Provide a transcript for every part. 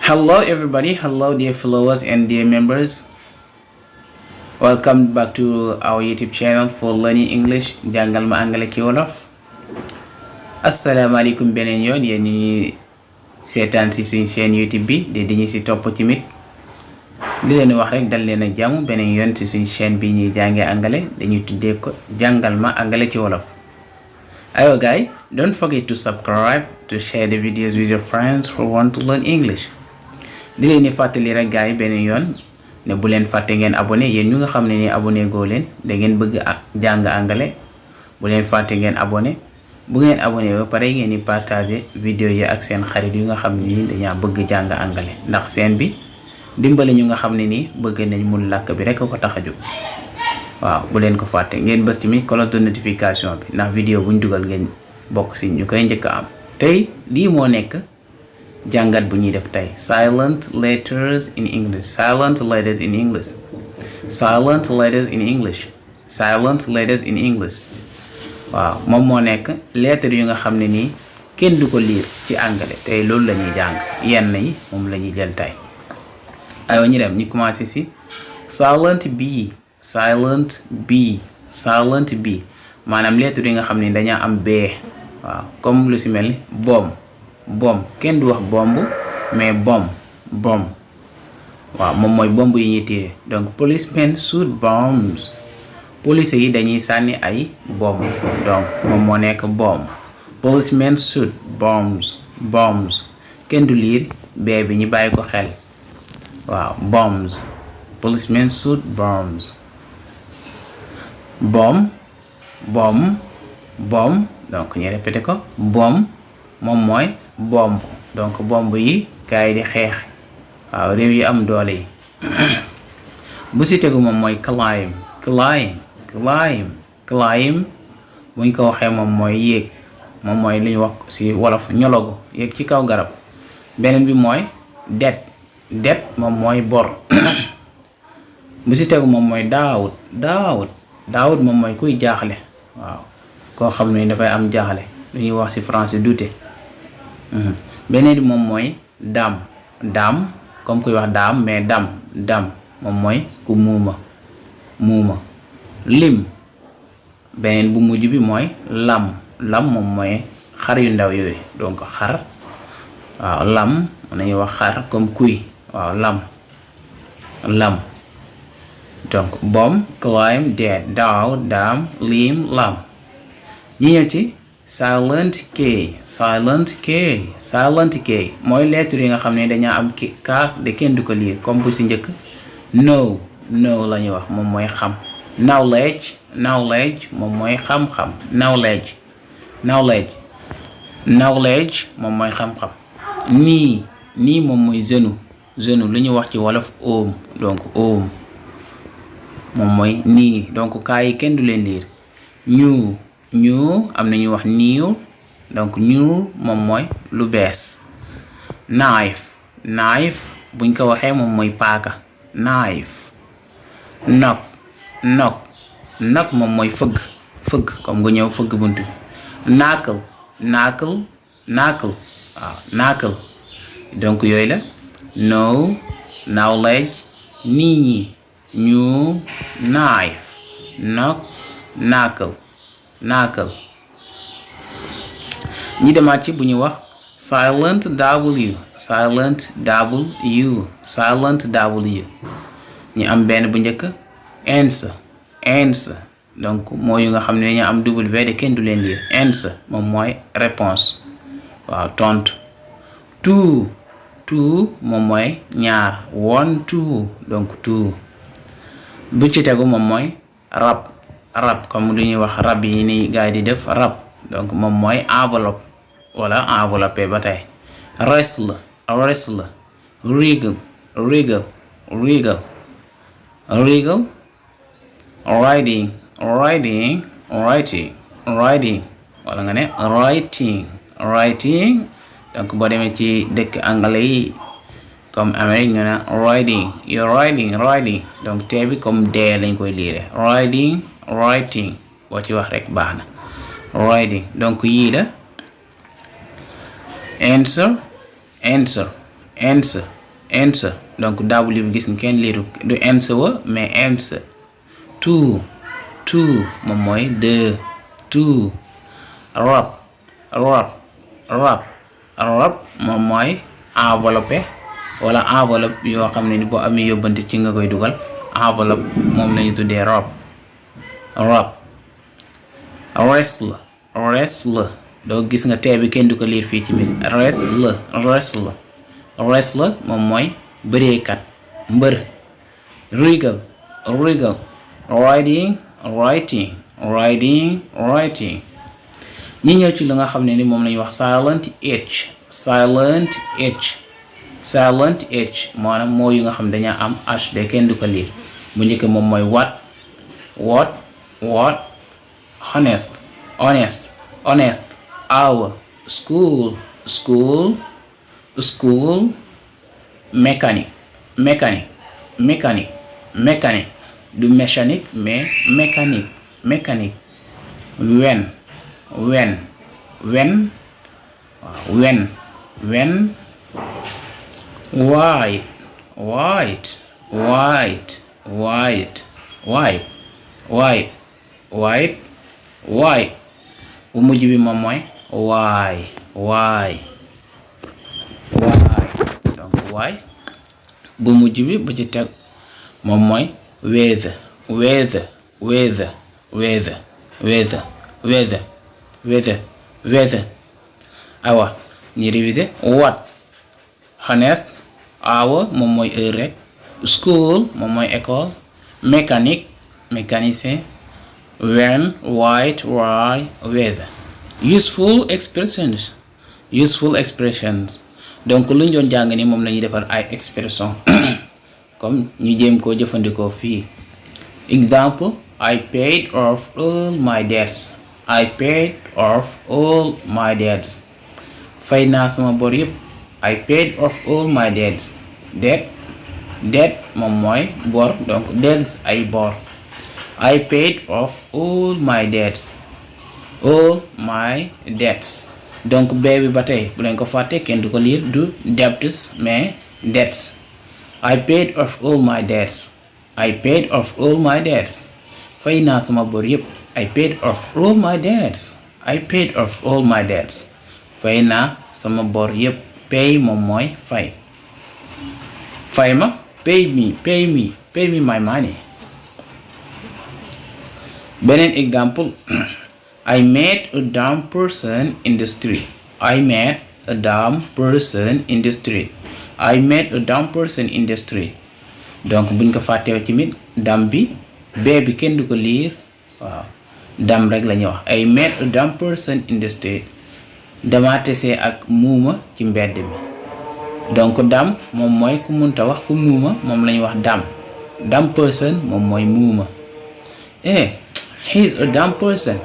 Hello everybody, hello dear followers and dear members. Welcome back to our YouTube channel for learning English. Jàngal ma anglais ci wolof. Asalaamaaleykum beneen yoon yéen ñi seetaan si suñ chaîne YouTube bi di ñu si topp tamit di leen wax rek dal leen ak jàmm beneen yoon si suñ chaîne bi ñuy jàngee anglais dañuy tuddee ko jàngal ma anglais ci wolof. Ayo guys, don't forget to subscribe, to share the videos with your friends who want to learn English. di leen di fàttali rek gars yi benn yoon ne bu leen fàtte ngeen abonné yéen ñu nga xam ne ni abonné goo leen da ngeen bëgg jàng anglais bu leen fàtte ngeen abonné bu ngeen abonné ba pare ngeen di partager vidéo yi ak seen xarit yu nga xam ne ni dañaa bëgg jàng anglais ndax seen bi dimbali ñu nga xam ne ni bëgg nañ mun làkk bi rek ko tax a jóg. waaw bu leen ko fàtte ngeen bës tamit cloche de notification bi ndax vidéo buñ dugal ngeen bokk si ñu koy njëkk a am. tey lii moo nekk jàngat bu ñuy def tey silent letters in English. Silent letters in English. Silent letters in English. Silent letters in English. waaw moom moo nekk lettres yu nga xam ne nii kenn du ko lire ci anglais tey loolu la ñuy jàng yenn yi moom la ñuy jël tey. aywa ñu dem ñu commencé si silent B. Silent B. Silent B maanaam lettres yi nga xam ne dañaa am B. waaw comme lu si mel ni bomb kenn du wax bomb mais bomb waaw moom mooy bomb yi ñuy téye donc policemen shoot bombs police yi dañuy sànni ay bomb donc moom moo nekk bomb. Policemen shoot bombs kenn du liir bee bi ñu bàyyi ko xel waaw bombs. Policemen shoot bombs. bomb donc ñu répété ko bomb moom mooy bomb donc bomb yi gars yi di xeex waaw réew yi am doole yi. bu si tegu moom mooy climb buñ ko waxee moom mooy yéeg moom mooy li ñu wax si wolof ñologu yéeg ci kaw garab. beneen bi mooy det moom mooy bor. bu si tegu moom mooy daawut moom mooy kuy jaaxle waaw koo xam ne dafay am jaaxle lu ñuy wax si français douter. beneen bi moom mooy daam comme kuy wax daam mais dam moom mooy ku muuma. lim beneen bu mujj bi mooy lam moom mooy xar yu ndaw yooyu donc xar waaw lam nañuy wax xar comme kuy waaw lam donc bomb climb dead daaw daam lim lam. ñi ñëw ci silent K mooy lettre yi nga xam ne dañaa am ka de kenn du ko lire comme bu si njëkk no la ñuy wax moom mooy xam. knowledge moom mooy xam-xam. knowledge moom mooy xam-xam. nii moom mooy genou lu ñuy wax ci wolof oom donc oom moom mooy nii donc kaa yi kenn du leen lire. new am na ñuy wax new donc new moom mooy lu bees. knife buñ ko waxee moom mooy paaka. knife. knock moom mooy fëgg comme nga ñëw fëgg bunt bi. knuckle waaw knuckle donc yooyu la know knowledge nii new knife knock knuckle. ñi demaat ci bu ñu wax silent W ñu am benn bu njëkk answer donc mooy yu nga xam ne dañu am W de kenn du leen lire. answer moom mooy réponse waaw tontu. two moom mooy ñaar one two donc two. bu ci tegu moom mooy rab comme lu ñuy wax rab yi ni gars yi di def rab donc moom mooy enveloppe wala enveloppe ba tey. wrestle wriggle riding wala nga ne writing donc boo demee ci dëkk anglais yi comme Amérique ñu ne riding donc tee bi comme dee lañ koy liire writing boo ci wax rek baax na. riding donc yii la answer answer donc w bi gis nga kenn liiru du answer wa mais answer. two moom mooy deux. two wrap moom mooy enveloppe wala enveloppe yoo xam ne ni boo amee yóbbante ci nga koy dugal enveloppe moom lañu tuddee wrap. wrestle doo gis nga tee bi kenn du ko liir fii ci biir wrestle moom mooy bëreekat mbër. wriggle writing ñi ñëw ci lu nga xam ne ni moom lañuy wax silent h maanaam moo yu nga xam dañaa am h de kenn du ko liir bu njëkk moom mooy what honest hour school mécanique du mécanique mais mécanique when why bu mujj bi moom mooy why donc why bu mujj bi bu ci teg moom mooy weather awa ñi révisé what honest hour moom mooy heure rek school moom mooy école mécanicien when white why weather useful expressions donc lu ñu doon jàng ni moom la ñuy defar ay expression comme ñu jéem koo jëfandikoo fii example I paid off all my debts fay naa sama bor yëpp I paid off all my debts debt moom mooy bor donc debts ay bor I paid off all my debts donc bee bi ba tey bu leen ko fàtte kenn du ko liir du debts mais debts I paid off all my debts fay naa sama bor yëpp I paid off all my debts fay naa sama bor yëpp pay moom mooy fay ma pay me my money. beneen exemple I met a dumb person in the street donc buñ ko fàtteew tamit dam bi bee bi kenn du ko liir waaw dam rek la ñuy wax I met a dumb person in the street dama tesee ak muuma ci mbedd mi donc dam moom mooy ku munta wax ku muuma moom la ñuy wax dam person moom mooy muuma he's a dumb person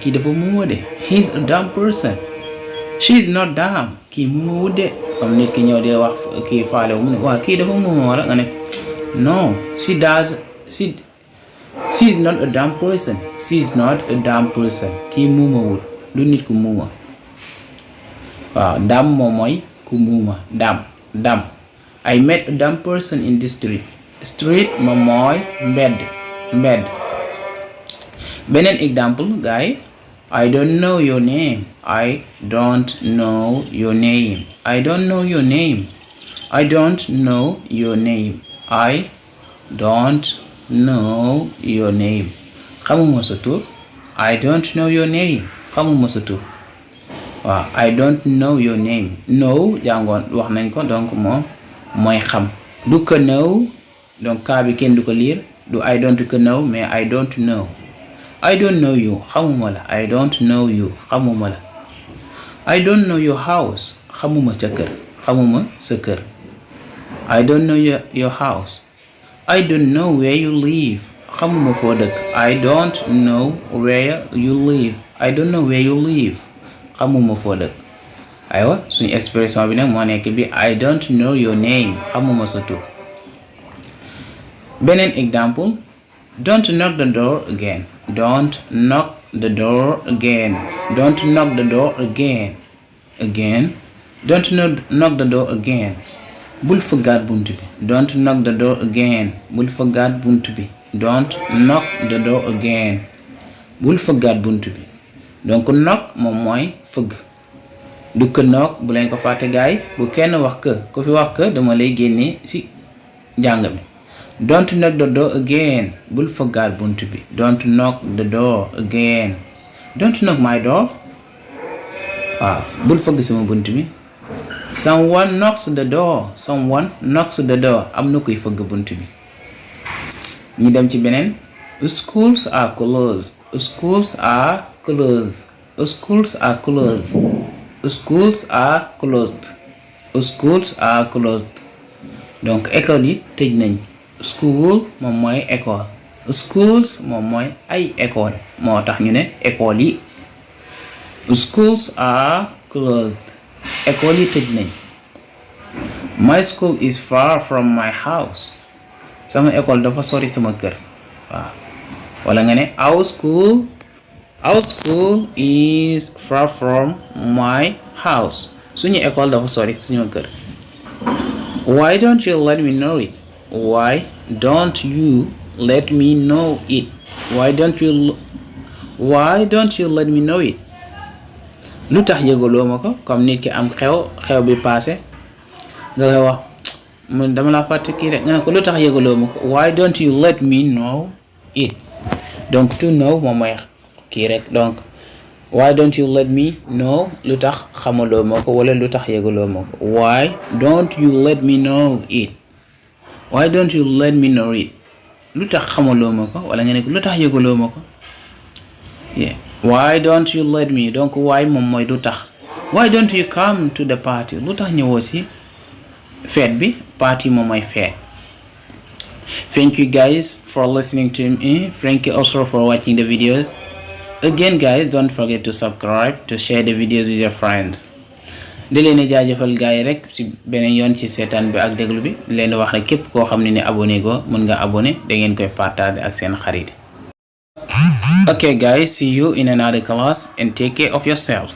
kii dafa muuma de he's a dumb person she's not dumb kii muuma wudde comme nit ki ñëw di wax kii faale wu mu ne waaw kii dafa muuma wala nga ne no she's not a dumb person kii muuma wut du nit ku muuma waaw dam moom mooy ku muuma dam I met a dumb person in the street moom mooy mbedd beneen exemple guys I don't know your name xamuma sa tur I don't know your name xamuma sa tur waaw I don't know your name know jàngoon wax nañ ko donc moom mooy xam du ko know donc kaa bi kenn du ko liir du I don't ko know mais I don't know you xamuma la I don't know you xamuma la I don't know your house xamuma sa kër I don't know your house I don't know where you live xamuma foo dëkk I don't know where you live xamuma foo dëkk aywa suñu expression bi nag moo nekk bi I don't know your name xamuma sa tur beneen exemple don't knock the door again don't knock the door again bul fëggaat bunt bi. Don't knock the door again. Bul fëggaat bunt bi. Don't knock the door again. Bul fëggaat bunt bi. Donc knock moom mooy fëgg. du ko knock bu leen ko fàtte gaay bu kenn wax que ku fi wax que dama lay génne ci njàng mi. Don't knock the door again. Bul fëggaat bunt bi. Don't knock the door again. Don't knock my door. waaw bul fëgg sama bunt bi. Someone knocks the door. Someone knocks the door. am na kuy fëgg bunt bi. ñu dem ci beneen. Schools are closed. Schools are closed. Schools are closed. Schools are closed. Schools are closed. donc école yi tëj nañ. School moom mooy école. Schools moom mooy ay école. moo tax ñu ne école yi. Schools are closed. école yi tëj nañ. My school is far from my house. sama école dafa sori sama kër. waaw wala nga ne our school is far from my house. suñu école dafa sori suñu kër. Why don't you let me know it? Why don't you let me know it? Why don't you let me know it? lu tax yëgaloo ma ko. comme nit ki am xew bi passé nga koy wax man dama la fàtte kii rek nga ne ko lu tax yëgaloo ma ko. Why don't you let me know it? donc to know moom mooy kii rek. donc why don't you let me know lu tax xamaloo ma ko wala lu tax yëgaloo ma ko. Why don't you let me know it? Why don't you let me know it? lu tax xamaloo ma ko wala nga ne lu tax yëgaloo ma ko. yeah why don't you let me. donc why moom mooy lu tax. Why don't you come to the party? lu tax ñëwoo si fête bi. party moom mooy fête. Thank you guys for listening to me. Thank you also for watching the videos. Again guys, don't forget to subscribe, to share the videos with your friends. di leen jaajëfal gars yi rek ci beneen yoon ci seetaan bi ak déglu bi. di leen wax rek képp koo xam ne abonné go mën nga abonné da ngeen koy partager ak seen xarit. Okay guys, see you in another class and take care of yourself.